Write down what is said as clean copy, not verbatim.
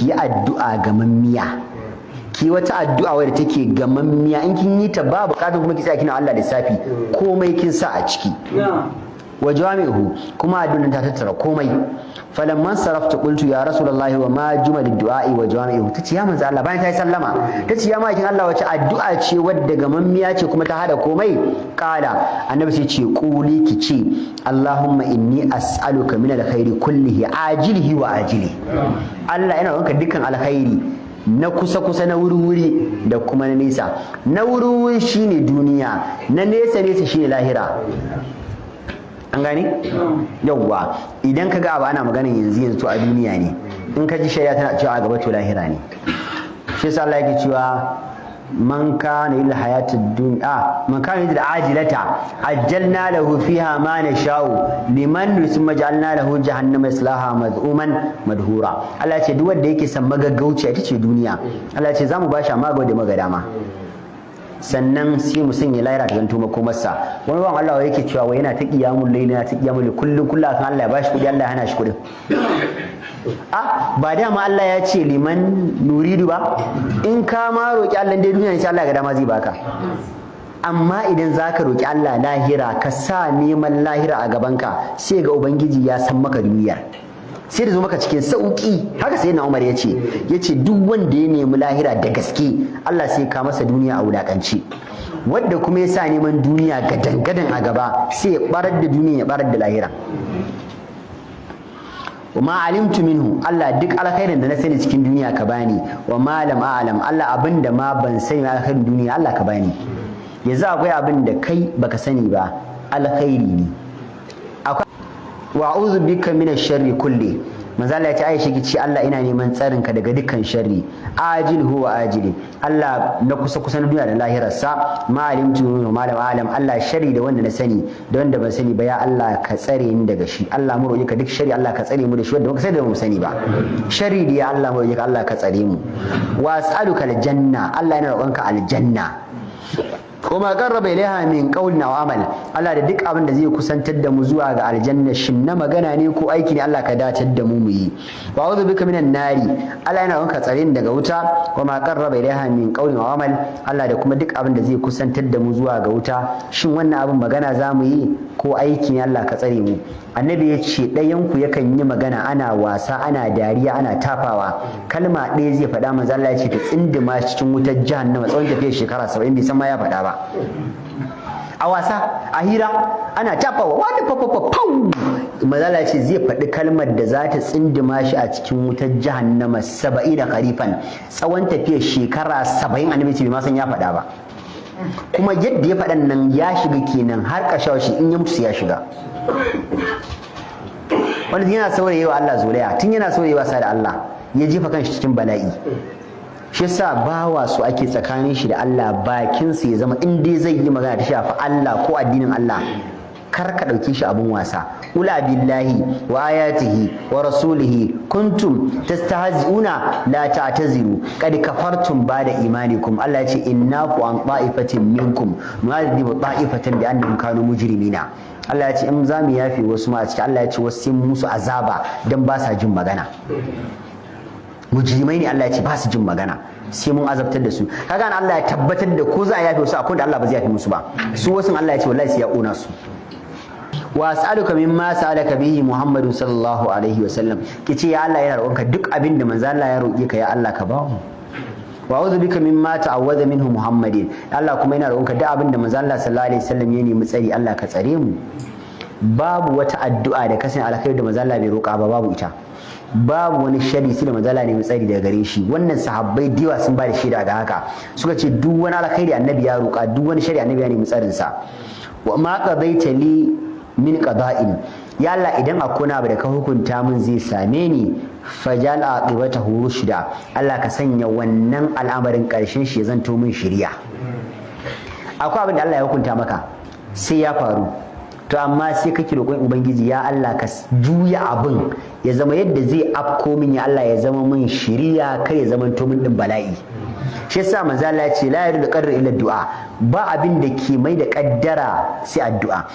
Ki yi addu'a gamammiya, ki wata addu'a wadda take gamammiya. In kin yi ta, ba bukatar kuma ki tsaya kina Allah lissafi, komai kin sa a ciki. Wa jawami'uhu, kuma addu'an ta tattara komai. Falamman sarafta qultu: ya Rasulullahi, wa ma jumal du'a'i wa jawami'uhu? Tace: ya manzo Allah, bayan ta yi sallama tace: ya ma'aikin Allah, wace addu'a ce wadda gamammiya ce kuma ta hada komai? Qala, Annabi sai ce: quli, ki ce: Allahumma inni as'aluka min alkhairi kullihi, ajilihi wa ajili. Allah, ina roƙonka dukkan alkhairi na kusa-kusa, na wuri-wuri da kuma na nesa. Na wuri-wuri shine duniya, na nesa-nesa shine lahira. An gane? Yawwa, idan ka ga abu ana maganin yanzu yanzu, to a duniya ne. In ka ji shari'a tana cewa a gaba, to lahira ne. Shi yasa Allah yake cewa: man kana yuridu hayatid dunya, man kana yuridu ajilata ajjalna lahu fiha ma nasha'u liman nuridu, thumma ja'alna lahu jahannama yaslaha mad'uman madhura. Allah ya ce duk wanda yake son magaggauci, ita ce duniya, Allah ya ce zamu bashi amma ga da muka ga dama, sannan sai mu sanya lahira ta zanto makomarsa. Wani bawan Allah yake cewa wai yana ta qiyamul layl, yana ta qiyamul layl kullum kullum kan Allah ya bashi kudi, Allah ya hana shi kudin. A ba dama Allah ya ce liman nuridu ba? In ka ma roki Allah dai duniya ne, sai Allah ya ga dama zai baka. Amma idan zaka roki Allah lahira, ka sa neman lahira a gabanka, sai ga Ubangiji ya san maka duniyar, sai da zo maka cikin sauki. Haka sai na Umar ya ce duk wanda ya nemi lahira da gaske, Allah sai ka masa duniya a wulakanci. Wanda kuma ya sa neman duniya gadan gadan a gaba, sai ya barar da duniya, ya barar da lahira. Wa ma alimtu minhu, Allah, duk alkhairin da na sani cikin duniya ka bani. Wa ma lam a'lam, Allah, abin da ma ban sani alkhairin duniya, Allah ka bani. Yanzu akwai abin da kai baka sani ba, alkhairi ne. Akwai wa a'udhu bika minash sharri kulli. Manzo Allah ya ce, Aisha, ki ce: Allah, ina neman tsarin ka daga dukkan sharri, ajil huwa ajili, Allah, na kusa kusa, na duniya da lahirarsa. Ma alimtu wa ma lam a'lam, Allah, sharri da wanda na sani da wanda ban sani ba, ya Allah, ka tsare ni daga shi. Allah, mu roƙi ka, duk sharri Allah ka tsare mu da shi, wanda muka sani da mu sani ba. Sharri da ya Allah, mu roƙi ka, Allah ka tsare mu. Wa as'aluka aljanna, Allah, ina roƙonka aljanna, kuma qarraba ilaiha min qawlin aw amal. Allah, da duk abin da zai kusantar da mu zuwa ga aljanna, shin na magana ne ko aiki ne, Allah ka datar da mu mu yi. Wa a'udhu bika minan nari, Allah, yana roƙonka tsare ni daga wuta. Wa ma qarraba ilaiha min qawlin aw amal, Allah, da kuma duk abin da zai kusantar da mu zuwa ga wuta, shin wannan abin magana za mu yi ko aiki ne, Allah ka tsare mu. Annabi ya ce ɗayan ku yakan yi magana, ana wasa, ana dariya, ana tafawa, kalma ɗaya zai faɗa, manzo Allah ya ce ta tsindima cikin wutar jahannama tsawon tafiyar shekara 70, bai san ma ya faɗa ba. A wasa, a hira, ana tafawa, wani fa pau, manzo Allah ya ce zai faɗi kalmar da za ta tsindima shi a cikin wutar jahannama 70 kharifan, tsawon tafiyar shekara 70. Annabi ce bai ma san ya faɗa ba, kuma yadda ya faɗan nan ya shiga kenan har ƙarshen shi. In ya mutu sai ya shiga. Wanda yana saurayi wa Allah zolaya, tun yana saurayi wasa da Allah, ya jefa kanshi cikin bala'i. Shi yasa bawa su ake tsakanin shi da Allah, bakin sa ya zama in dai zai yi magana ta shafi Allah ko addinin Allah, kar ka ɗauke shi abun wasa. Qul abillahi wa ayatihi wa rasulihi kuntum tastahzi'una la ta'taziru qad kafartum ba'da imanikum. Allah ya ce: in na'fu an ta'ifatin minkum nu'adhibu ta'ifatan bi annahum kanu mujrimina. Allah ya ce in za mu yafe wasu ma a ciki, Allah ya ce wasu sai musu azaba dan ba sa jin magana, mujrimai ne. Allah ya ce ba su jin magana, sai mun azabtar da su. Kaga Allah ya tabbatar da ko za a yafe wasu, akwai da Allah ba zai yafe musu ba. Su wasu Allah ya ce wallahi sai ya kona su. Wa as'aluka mimma sa'alaka bihi Muhammadu sallallahu alaihi wa sallam, kice: ya Allah, yana roƙonka duk abin da manzo Allah ya roƙe ka, ya Allah, ka ba mu. Wa a'udhu bika mimma ta'awwadha minhu Muhammadin, Allah, kuma yana roƙonka duk abin da manzo Allah sallallahu alaihi wasallam ya nemi tsari, Allah ka tsare mu. Babu wata addu'a da kasan alkhairi da manzo Allah bai roƙa ba, babu ita. Babu wani sharri sai da manzo Allah nemi tsari daga gare shi. Wannan sahabbai diwa sun ba da shaida ga haka, suka ce duk wani alkhairi Annabi ya roƙa, duk wani sharri Annabi ya nemi tsarin sa. Wa ma qadaita li min qada'in, ya Allah, idan akwai wani abu da ka hukunta min zai same ni, fajal aqibatahu rushda, Allah, ka sanya wannan al'amarin ƙarshen shi ya zanto min shiriya. Akwai abin da Allah ya hukunta maka sai ya faru, to amma sai kake roƙon Ubangiji: ya Allah, ka juya abin ya zama yadda zai afko min, ya Allah, ya zama min shiriya, kar ya zama to min din bala'i. Shi yasa manzo Allah ya ce: la yaruddu qadar illa du'a. Ba abin da ke mai da kaddara sai addu'a.